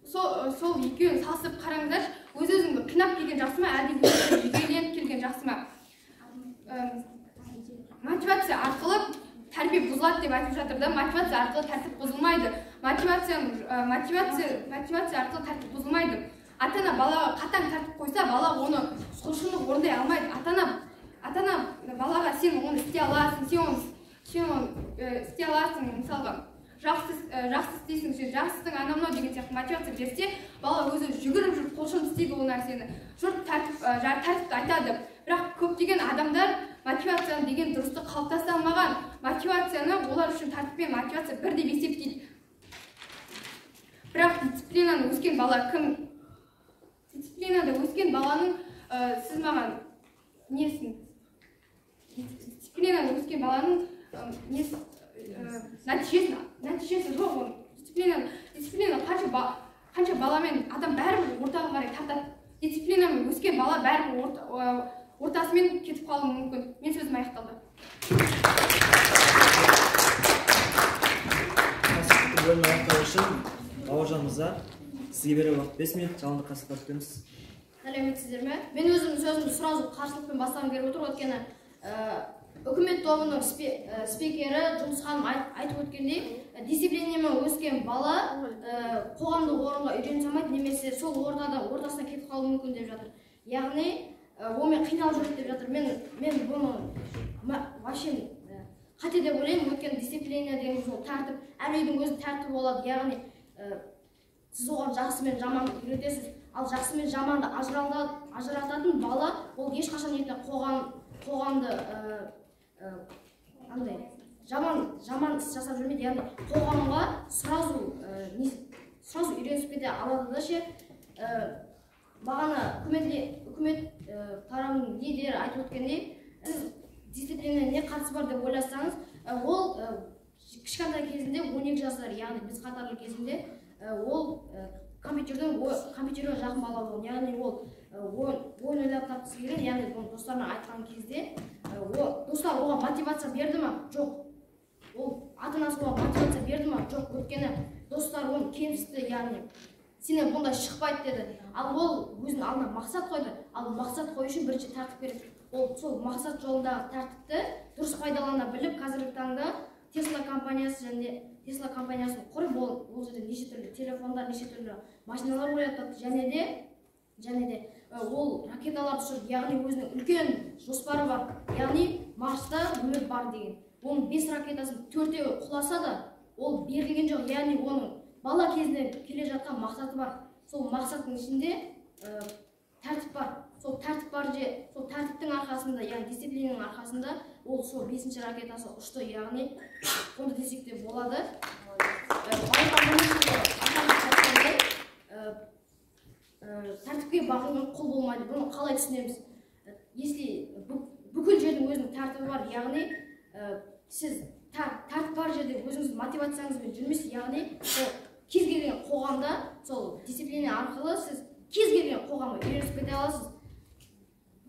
Сол екеуін салыстырып қараңыздаршы, өз-өзіңді қинап келген жақсы ма, әлде өз-өзіңді жігерленіп келген жақсы ма? Мотивация арқылы тәрбие бұзылады деп айтып жатыр да. Мотивация арқылы тәртіп бұзылмайды. Мотивация арқылы тәртіп бұзылмайды. Ата-ана балаға қатаң тәртіп қойса, бала оны құлшынып орындай алмайды. Ата-ана балаға сен оны істей аласың, сен оны істей аласың, мысалға жақсы істейсің, сен жақсысың, анау мынау деген сияқты мотивация берсе, бала өзі жүгіріп жүріп құлшынып істейді ол нәрсені. Жұрт тәртіпті айтады. Бірақ көптеген адамдар мотивацияны деген дұрысты қалыптастыра алмаған. Мотивацияны олар үшін тәртіп пен мотивация бір деп есептейді. Бірақ дисциплинаны өскен бала кім? Дисциплинада өскен баланың сіз маған несін? Дисциплинада өскен баланың несі? Нәтижесі жоқ оның. Дисциплина қанша баламен адам бәрібір ортаға қарай тартады. Дисциплинамен өскен бала бәрібір ортасымен кетіп қалуы мүмкін. Мен сөзім аяқталды. Бөлімді аяқтау үшін Бауыржан мырза, сізге берер уақыт 5 минут, жалынды қарсылықтар күтеміз. Сәлеметсіздер ме? Мен өзімнің сөзімді сразу қарсылықпен бастағым келіп отыр. Өйткені үкімет тобының спикері Жұмыс ханым айтып өткендей, дисциплинамен өскен бала қоғамдық орынға үйрене алмайды, немесе сол ортасына кетіп қалуы мүмкін деп жатыр. Яғни онымен қиналып жүреді деп жатыр. Мен бұны вообще қате деп ойлаймын. Өйткені дисциплина деген ол тәртіп, әр үйдің өзінің тәртібі болады. Яғни сіз оған жақсы мен жаманды үйретесіз, ал жақсы мен жаманды ажырататын бала ол ешқашан ертең қоғамды андай жаман іс жасап жүрмейді. Яғни қоғамға сразу үйренісіп кете алады да ше. Бағана үкімет тарабының лидері айтып өткендей, сіз дисциплинаға не қатысы бар деп ойласаңыз, ол кішкентай кезінде 12 жасар, яғни біз қатарлы кезінде ол компьютерге жақын бала болған. Яғни ол ойын ойлап тапқысы келген. Яғни оны достарына айтқан кезде достар оған мотивация берді ма? Жоқ. Ол ата-анасы оған мотивация берді ма? Жоқ. Өйткені достар оны кемсітті, яғни сенен бұндай шықпайды деді. Ал ол өзінің алдына мақсат қойды. Ал мақсат қою үшін бірінші тәртіп керек. Ол сол мақсат жолындағы тәртіпті дұрыс пайдалана біліп, қазіргі таңда Тесла компаниясы және Тесла компаниясын құрып, ол жерде неше түрлі телефондар, неше түрлі машиналар ойлап тапты. Және де ол ракеталар ұшырды. Яғни өзінің үлкен жоспары бар. Яғни Марста өмір бар деген. Оның 5 ракетасының 4-еуі құласа да, ол берілген жоқ. Яғни оның бала кезінен келе жатқан мақсаты бар. Сол мақсаттың ішінде тәртіп бар. Сол тәртіп бар, сол тәртіптің арқасында, яғни дисциплинаның арқасында ол сол 5-ші ракетасы ұшты. Яғни оны десек те болады. алмайды. Бұны қалай түсінеміз? Если бүкіл жердің өзінің тәртібі бар, яғни сіз тәртіп бар жерде өзіңіздің мотивацияңызбен жүрмейсіз, яғни сол кез келген қоғамда сол дисциплина арқылы сіз кез келген қоғамға үйренісіп кете аласыз.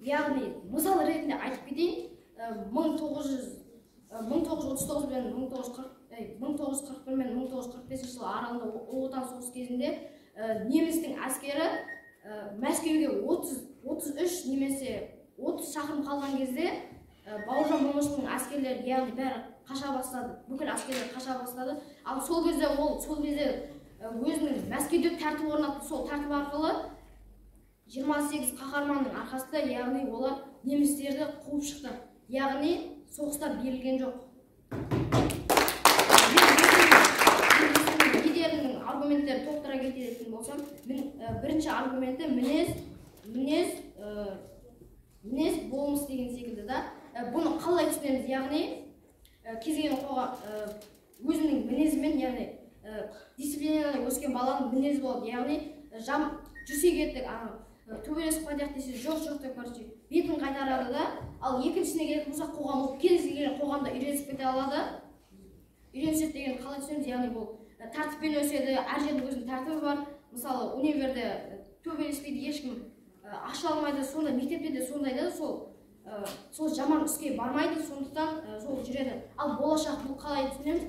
Яғни мысал ретінде айтып кетейін, 1939 пен 1941 мен 1945 жыл аралығында Ұлы Отан соғысы кезінде немістің әскері Мәскеуге 33 немесе 30 шақырым қалған кезде Бауыржан Момышұлының әскерлері, яғни бәрі қаша бастады, бүкіл әскерлер қаша бастады. Ал сол кезде ол сол кезде өзінің Мәскеуде тәртіп орнатты. Сол тәртіп арқылы 28 қаһарманның арқасында, яғни олар немістерді қуып шықты, яғни соғыста берілген жоқ. Лидерінің аргументтерін толықтыра кететін болсам, бірінші аргументі мінез болмыс деген секілді да. Бұны қалай түсінеміз? Яғни кез келген қоғам өзінің мінезімен, яғни дисциплинада өскен баланың мінезі болады. Яғни жүрсе кеттік, төбелесіп қайтайық десе жоқ жоқ деп, короче, бетін қайтарады да. Ал екіншісіне келетін болсақ, қоғам, ол кез келген қоғамда үйренісіп кете алады. Үйреніседі деген қалай түсінеміз? Яғни бұл тәртіппен өседі, әр жердің өзінің тәртібі бар. Мысалы, универде төбелеспейді, ешкім аша алмайды, сонда мектепте де сондай да, сол жаман іске бармайды, сондықтан сол жүреді. Ал болашақ бұл қалай түсінеміз?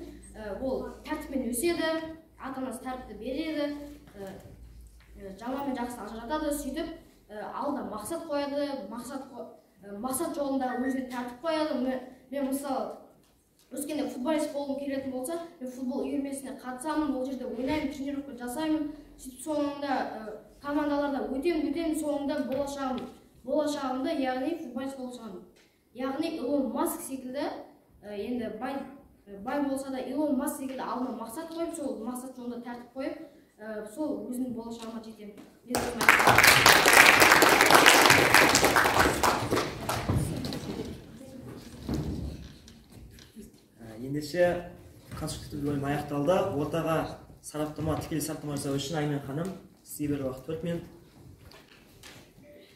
Ол тәртіппен өседі, ата-анасы тәртіпті береді, жаман мен жақсыны ажыратады, сөйтіп алда мақсат қояды, мақсат жолында өзіне тәртіп қояды. Мен мысалы өскенде футболист болғым келетін болса, мен футбол үйірмесіне қатысамын, ол жерде ойнаймын, тренировка жасаймын, сөйтіп соңында командаларда өтемін, соңында болашағымда, яғни футболист болып шығамын. Яғни Илон Маск секілді, енді бай болса да Илон Маск секілді алдыма мақсат қойып, сол мақсат жолында тәртіп қойып, сол өзімнің болашағыма жетемін. Ендеше конструктивті бөлім аяқталды. Ортаға сараптама, тікелей сараптама жасау үшін Аймен ханым, сізге берер уақыт 4 минут.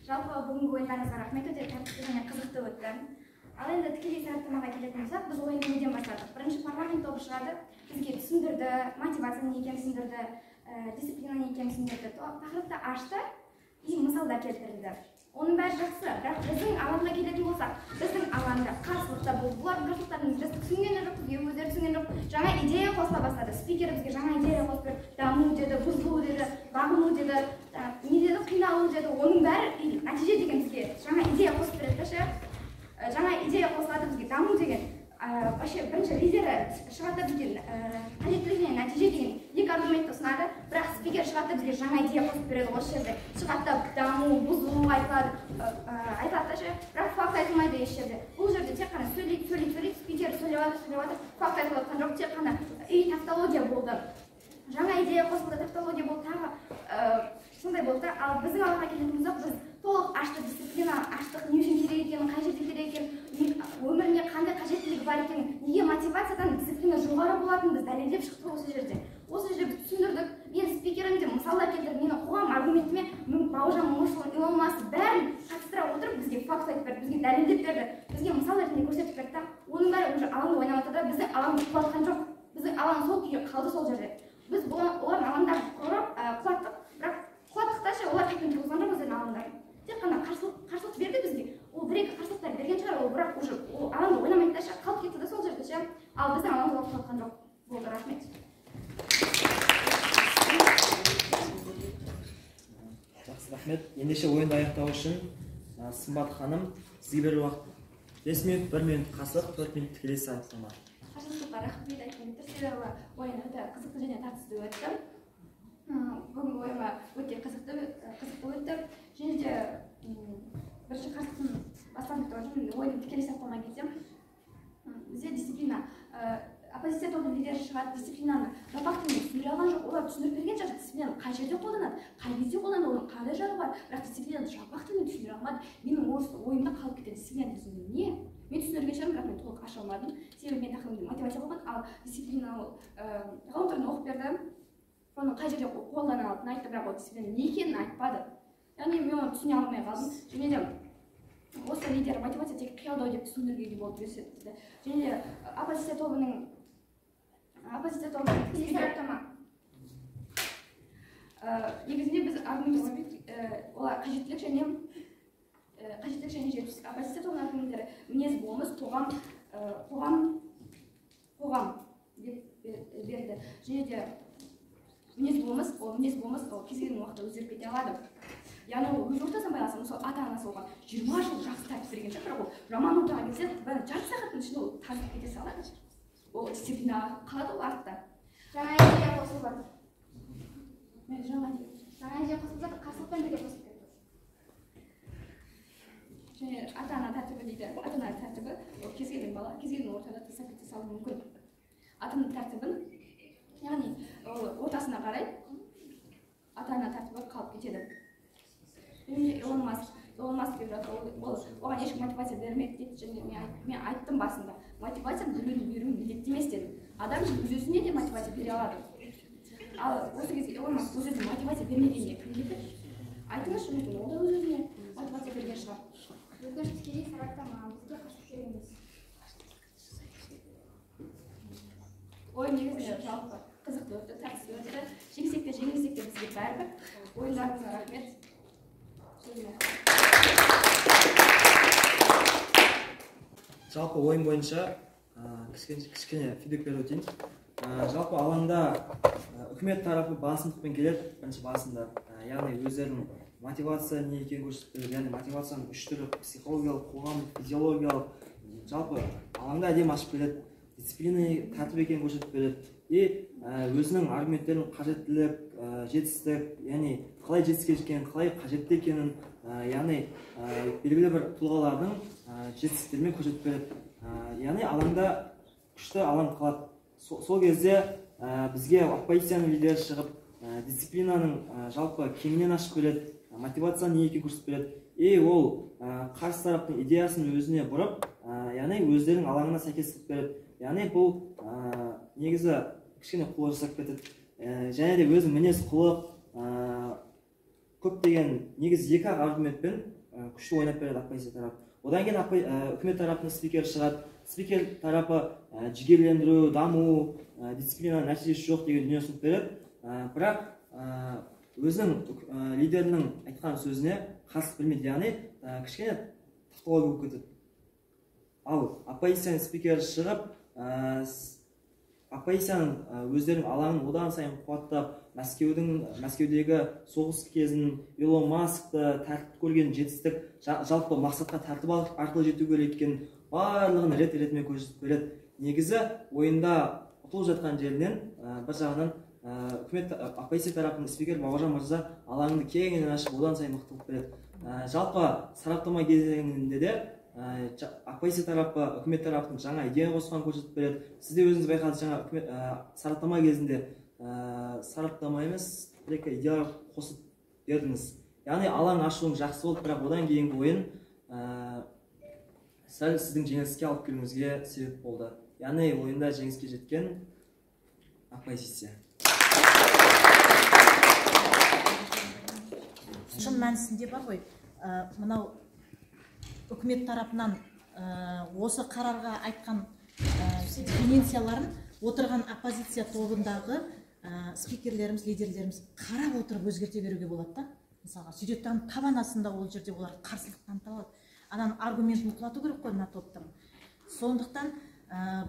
Жалпы бүгінгі ойындарыңызға рахмет, өте тәртіпті және қызықты өтті. Ал енді тікелей сараптамаға келетін болсақ, біз ойынды неден бастадық? Бірінші парламент тобы шығады, бізге түсіндірді, мотивация не екенін түсіндірді, дисциплина не екенін түсіндірді, тақырыпты ашты и мысалдар келтірілді. Оның бәрі жақсы, бірақ біздің алаңға келетін болсақ, біздің алаңда қарсылық та болды. Бұлардың қарсылықтарын біз түсінген жоқпыз, өздері түсінген жоқ. Жаңа идея қосыла бастады. Спикер бізге жаңа идея қосып берді. Даму деді, бұзылу деді, бағыну деді, не деді, қиналу деді. Оның бәрі нәтиже деген бізге жаңа идея қосып береді да ше. Жаңа идея қосылады бізге, даму деген. Вообще бірінші лидері шығады бізге қажеттілік және нәтиже деген екі аргументті ұсынады, бірақ спикер шығады бізге жаңа идея қосып береді. Осы жерде шығады даму, бұзылу айтылады да ше, бірақ факт айтылмайды еш жерде. Бұл жерде тек қана сөйлейді, сөйлейді, спикер сөйлеп жатыр, факт айтылып жатқан жоқ, тек қана и тавтология болды. Жаңа идея қосылды, тавтология болды, тағы сондай болды. Ал біздің алаңға келетін болсақ, біз толық аштық, дисциплина аштық, не үшін керек екенін, қай жерде керек екенін, өміріне қандай қажеттілігі бар екенін, неге мотивациядан дисциплина жоғары болатынын біз дәлелдеп шықтық осы жерде. Осы жерде біз түсіндірдік. Мен спикерім де мысалдар келтіріп, менің қоғам аргументіме Бауыржан Момышұлы, Илон Маск бәрін қатыстыра отырып бізге факт айтып берді, бізге дәлелдеп берді, бізге мысал ретінде көрсетіп берді. Оның бәрі уже алаңда ойнап жатыр да, біздің алаңды құлатқан жоқ. Біздің алаң сол күйі қалды сол жерде. Біз олардың алаңдарын құлаттық, бірақ құлаттық та ше, олар қайтадан тұрғызған жоқ өздерінің алаңдарын. Тек қана қарсылық берді бізге. Ол бір-екі қарсылықтар берген шығар, ол бірақ уже ол алаңда ойнамайды да ше, қалып кетті да сол жерде ше. Ал біздің алаңды олар құлатқан жоқ. Болды, рахмет. Жақсы, рахмет. Ендеше ойынды аяқтау үшін Сымбат ханым, сізге берер уақыт 5 минут, 1 минут қасық, 4 минут тікелей сараптама. Қарсылыққа рахмет айтқым келіп тұр, себебі ойын өте қызықты және тартысты өтті. Бүгінгі ойыма өте қызықты өтті. Және де бірінші қарсылықтың бастан бітіп ойын тікелей сараптамаға кетсем, бізде дисциплина, оппозиция тобының лидері шығады, дисциплинаны жалпақ тілмен түсіндіре алған жоқ. Олар түсіндіріп берген шығар, дисциплинаны қай жерде қолданады, қай кезде қолданады, оның қандай жағы бар, бірақ дисциплинаны жалпақ тілмен түсіндіре алмады. Менің осы ойымда қалып кетті, дисциплина деген не? Мен түсіндірген шығармын, бірақ мен толық аша алмадым. Себебі мен тақырыбым мотивация болған, ал дисциплина ол ғаламтордан оқып берді, оның қай жерде қолданылатынын айтты, бірақ ол дисциплина не екенін айтпады. Яғни мен оны түсіне алмай қалдым. Және де осы лидер мотивация тек қиялдау деп түсіндіруге де болып көрсетті. Және де оппозиция тобының сараптама. Негізінде біз аргумент олар қажеттілік және жетістік. Оппозиция тобының аргументтері мінез болмыс, қоғам деп берді. Және де мінез болмыс, ол кез келген уақытта өзгеріп кете алады. Яғни ол өз ортасына байланысты, мысалы ата-анасы оған 20 жыл жақсы тәртіп берген шығар, бірақ ол жаман ортаға келсе, жарты сағаттың ішінде ол тартып кете салады. Ол дисциплинаға қалады ол артта. Жаңа идея қосылып жатыр. Жаңа идея қосылып жатыр, қарсылықпен бірге қосылып кетті. Және ата-ана тәртібі дейді. Ата-ана тәртібі ол кез келген бала, кез келген ортада тастап кете салуы мүмкін. Ата-ана тәртібін, яғни ол ортасына қарай ата-ана тәртібі қалып кетеді. Илон Маск деп жатыр, ол оған ешкім мотивация бермеді дейді. Және мен айттым басында, мотивацияны біреудің беруі міндетті емес дедім. Адам өз өзіне де мотивация бере алады. Ал осы кезде Илон Маск өз өзіне мотивация бермегенге кім кепіл? Айтыңызшы, мүмкін ол да өз өзіне мотивация берген шығар. Өкініш тікелей сараптама, бізге қарсылық керек емес. Ойын негізінде жалпы қызықты өтті, тартысты өтті. Жеңсек те жеңілсек те бізге бәрібір. Ойындарыңызға рахмет. Жалпы ойын бойынша кішкене фидбек беріп өтейін. Жалпы алаңда үкімет тарапы басымдықпен келеді, бірінші басында. Яғни өздерінің мотивация не екенін көрсетіп береді. Яғни мотивацияның үш түрі: психологиялық, қоғамдық, физиологиялық. Жалпы алаңда әдемі ашып береді, дисциплина тәртіп екенін көрсетіп береді. И өзінің аргументтерін қажеттілік, жетістік, яғни қалай жетістікке жеткенін, қалай қажетті екенін, яғни белгілі бір тұлғалардың жетістіктерімен көрсетіп береді. Яғни алаңда күшті алаң қалады. Сол кезде бізге оппозицияның лидері шығып, дисциплинаның жалпы кеңінен ашып береді, мотивацияның не екенін көрсетіп береді. И ол қарсы тараптың идеясын өзіне бұрып, яғни өздерінің алаңына сәйкес қылып береді. Яғни бұл негізі кішкене қулық жасап кетеді. Және де өзінің мінез құлық көптеген негізі екі аргументпен күшті ойнап береді оппозиция тарапы. Одан кейін үкімет тарапының спикері шығады. Спикер тарапы жігерлендіру, даму, дисциплинаның нәтижесі жоқ деген дүние ұсынып береді. Бірақ өзінің лидерінің айтқан сөзіне қарсылық білмейді, яғни кішкене тавтология болып кетеді. Ал оппозицияның спикері шығып, оппозицияның өздерінің алаңын одан сайын қуаттап, Мәскеудегі соғыс кезін, Илон Маскты тәртіп көрген жетістік, жалпы мақсатқа тәртіп арқылы жету керек екенін барлығын рет-ретімен көрсетіп береді. Негізі ойында ұтылып жатқан жерінен бір жағынан үкімет оппозиция тарапының спикері Бауыржан мырза алаңды кеңінен ашып, одан сайын мықты қылып береді. Жалпы сараптама кезеңінде де оппозиция тарапы үкімет тарапының жаңа идея қосқанын көрсетіп береді. Сіз де өзіңіз байқадыңыз, жаңа үкімет сараптама кезінде сараптама емес, бір екі идеялар қосып бердіңіз. Яғни алаң ашуың жақсы болды, бірақ одан кейінгі ойын сәл сіздің жеңіліске алып келуіңізге себеп болды. Яғни ойында жеңіске жеткен оппозиция. Шын мәнісінде бар ғой, мынау үкімет тарапынан осы қарарға айтқан дефиницияларын отырған оппозиция тобындағы спикерлеріміз, лидерлеріміз қарап отырып өзгерте беруге болады да. Мысалға, сөйтеді табан астында ол жерде олар қарсылық таныта алады. Ананың аргументін құлату керек қой мына топтың. Сондықтан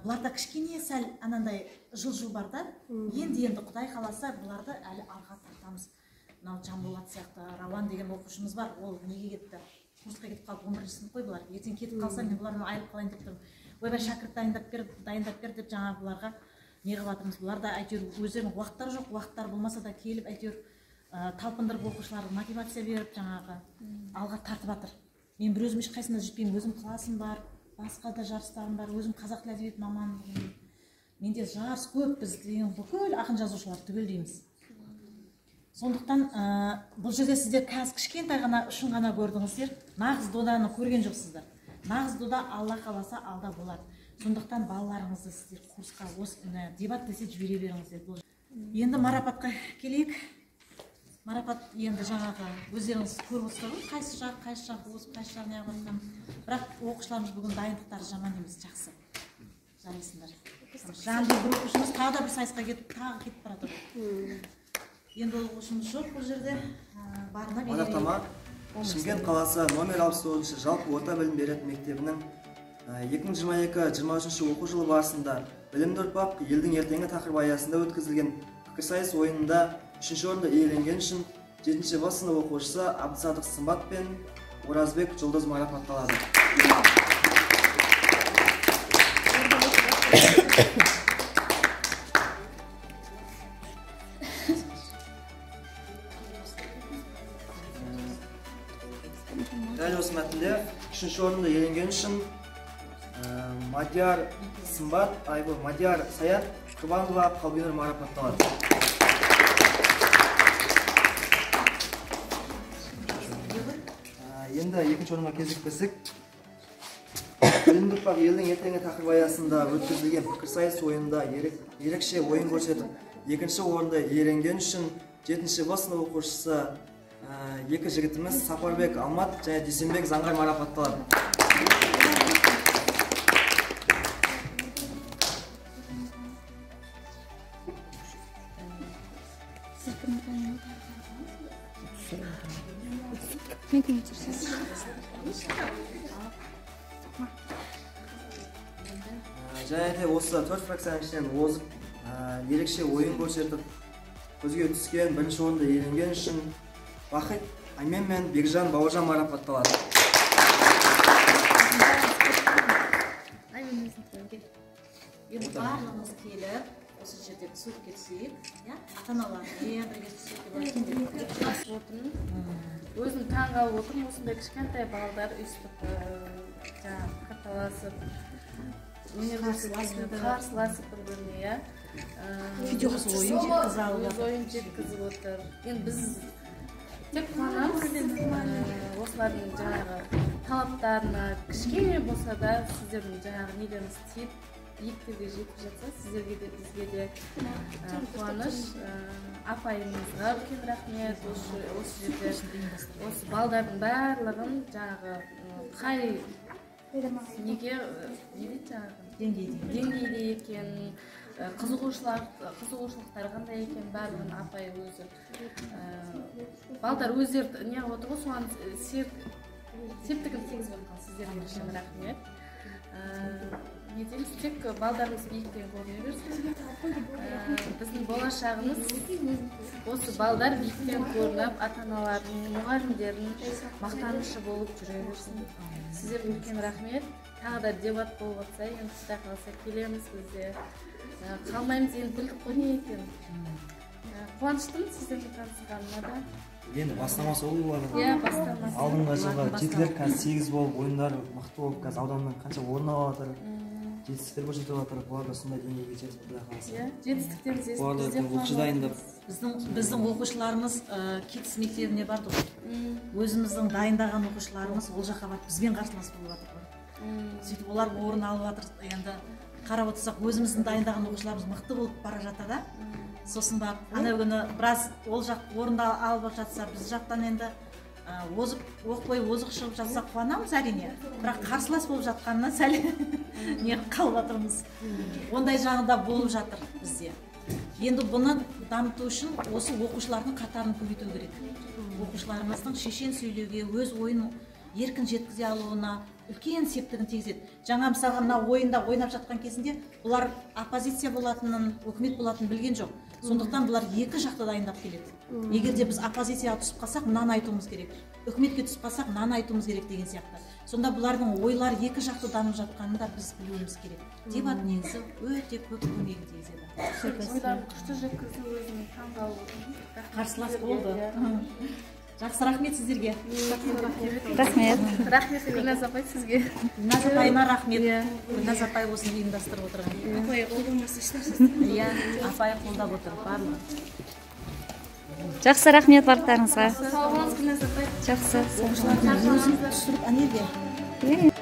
бұларда кішкене сәл анандай жылжу бар да. Енді Құдай қаласа бұларды әлі алға тартамыз. Мынау Жанболат сияқты Рауан деген оқушымыз бар, ол неге кетті? Курсқа кетіп қалды, 11 сынып қой бұлар. Ертең кетіп қалса мен бұлардан айырылып қалайын деп тұрмын. Ойбай, шәкірт дайындап бер, дайындап бер деп жаңа бұларға не қылып жатырмыз. Бұлар да әйтеуір өздерінің уақыттары жоқ, уақыттары болмаса да келіп әйтеуір талпындырып оқушыларға мотивация беріп жаңағы алға тартып жатыр. Мен бір өзім ешқайсысына жетпеймін, өзім классым бар, басқа да жарыстарым бар, өзім қазақ тілі әдебиеті маманмын. Менде жарыс көп, біз деген бүкіл ақын жазушылар түгелдейміз. Сондықтан бұл жерде сіздер қазір кішкентай ғана үшін ғана көрдіңіздер, нағыз доданы көрген жоқсыздар. Нағыз дода Алла қаласа алда болады. Сондықтан балаларыңызды сіздер курсқа осы дебат десе жібере беріңіздер. Енді марапатқа келейік. Марапат енді жаңағы өздеріңіз көріп отырсыздар ғой, қайсы жақ, қайсы жақ озып, қайсы жақ неғып жатқан. Бірақ оқушыларымыз бүгін дайындықтары жаман емес, жақсы. Жарайсыңдар. Жаңа бір оқушымыз тағы да бір сайысқа кетіп, тағы кетіп бара жатыр. Енді ол оқушымыз жоқ бұл жерде. Барына берейік. Мадақтама Шымкент қаласы номер 69 жалпы орта білім беретін мектебінің 2022-2023 оқу жылы барысында білімді ұрпақ елдің ертеңі тақырыбы аясында өткізілген пікірсайыс ойынында 3-ші орынды иеленген үшін 7-ші В сынып оқушысы Абдысадық Сымбат пен Оразбек Жұлдыз марапатталады. Дәл осы мәтінде 3-ші орынды иеленген үшін Мадияр Сымбат, Мадияр Саят Құрбанова Қалбинұр марапатталады. Енді екінші орынға кезек берсек, білімді ұрпақ елдің ертеңі тақырыбы аясында өткізілген пікірсайыс ойынында ерекше ойын көрсетіп, екінші орынды иеленген үшін 7-ші В сынып оқушысы екі жігітіміз Сапарбек Алмат және Дүйсенбек Заңғар марапатталады. Және де осы 4 фракцияның ішінен озып, ерекше ойын көрсетіп, көзге түскен бірінші орынды иеленген үшін Бақыт Аймен мен Бекжан Бауыржан марапатталады. Енді барлығымыз келіп, осы жерде суретке түсейік, ата-аналармен бірге түсейік. Отырмын. Өзім таңғалып отырмын, осындай кішкентай балдар өйстіп жаңағы пікірталасып, өнер көрсетіп, қарсыласып бір-біріне, иә. Өз ойын жеткізіп отыр. Енді біз тек қуанамыз, осылардың жаңағы талаптарына кішкене болса да сіздердің жаңағы нелеріңіз тиіп, биіктерге жетіп жатса, сіздерге де, бізге де қуаныш. Апайымызға үлкен рахмет. Осы жерде осы балдардың барлығын жаңағы қай неге не дейді жаңағы деңгейде екен, қызығушылықтары қандай екен, барлығын апай өзі балдар өздері не қылып отыр ғой, соған септігін тигізіп отқан сіздерге үлкен рахмет. Не дейміз, тек балдарымыз биіктен көріне берсін. Біздің болашағымыз осы балдар биіктен көрініп, ата-аналардың, мұғалімдердің мақтанышы болып жүре берсін. Сіздерге үлкен рахмет. Тағы да дебат болып жатса, енді Құдай қаласа келеміз біз де. Қалмаймыз, енді білдік қой не екенін. Қуаныштымын сіздермен танысқаныма да. Енді бастамасы ол болады. Иә, бастамасы. Алдыңғы жылғы жетілер қазір 8 болып, ойындар мықты болып, қазір ауданнан қанша орын алып жатыр, жетістіктер көрсетіп жатыр. Бұлар да сондай деңгейге жетіп, Құдай қаласа. Иә, жетістіктеріміз Бұлар да оқушы дайындап. Біздің оқушыларымыз Кетіс мектебіне барды ғой. Өзіміздің дайындаған оқушыларымыз ол жаққа барып бізбен қарсылас болып жатыр ғой. Сөйтіп олар орын алып жатыр. Енді қарап отырсақ, өзіміздің дайындаған оқушыларымыз мықты болып бара жатыр да. Сосын барып ана күні біраз ол жақ орынды алып жатса, біз жақтан енді озып, оқ бойы озық шығып жатса қуанамыз әрине. Бірақ қарсылас болып жатқанына сәл не қалып жатырмыз. Ондай жағы да болып жатыр бізде. Енді бұны дамыту үшін осы оқушылардың қатарын көбейту керек. Оқушыларымыздың шешен сөйлеуге, өз ойын еркін жеткізе алуына үлкен септігін тигізеді. Жаңа мысалға мына ойында ойнап жатқан кезінде бұлар оппозиция болатынын, өкімет болатынын білген жоқ. Сондықтан бұлар екі жақты дайындап келеді. Егер де біз оппозицияға түсіп қалсақ, мынаны айтуымыз керек. Үкіметке түсіп қалсақ, мынаны айтуымыз керек деген сияқты. Сонда бұлардың ойлары екі жақты дамып жатқанын да біз білуіміз керек. Дебат негізі өте көп көмегін тигізеді. Ойларын күшті жеткізді, өзім таңғалып отырмын. Қарсылас болды. Жақсы, рахмет сіздерге. Рахмет. Рахмет Гүлназ апай сізге. Гүлназ апайыма рахмет. Гүлназ апай осыны ұйымдастырып отырған. Апай қолдамаса ешнәрсе. Иә, апай қолдап отыр барлығы. Жақсы, рахмет барлықтарыңызға. Сау болыңыз, Гүлназ апай. Жақсы. Оқушылардың өзін түсіріп әнеге.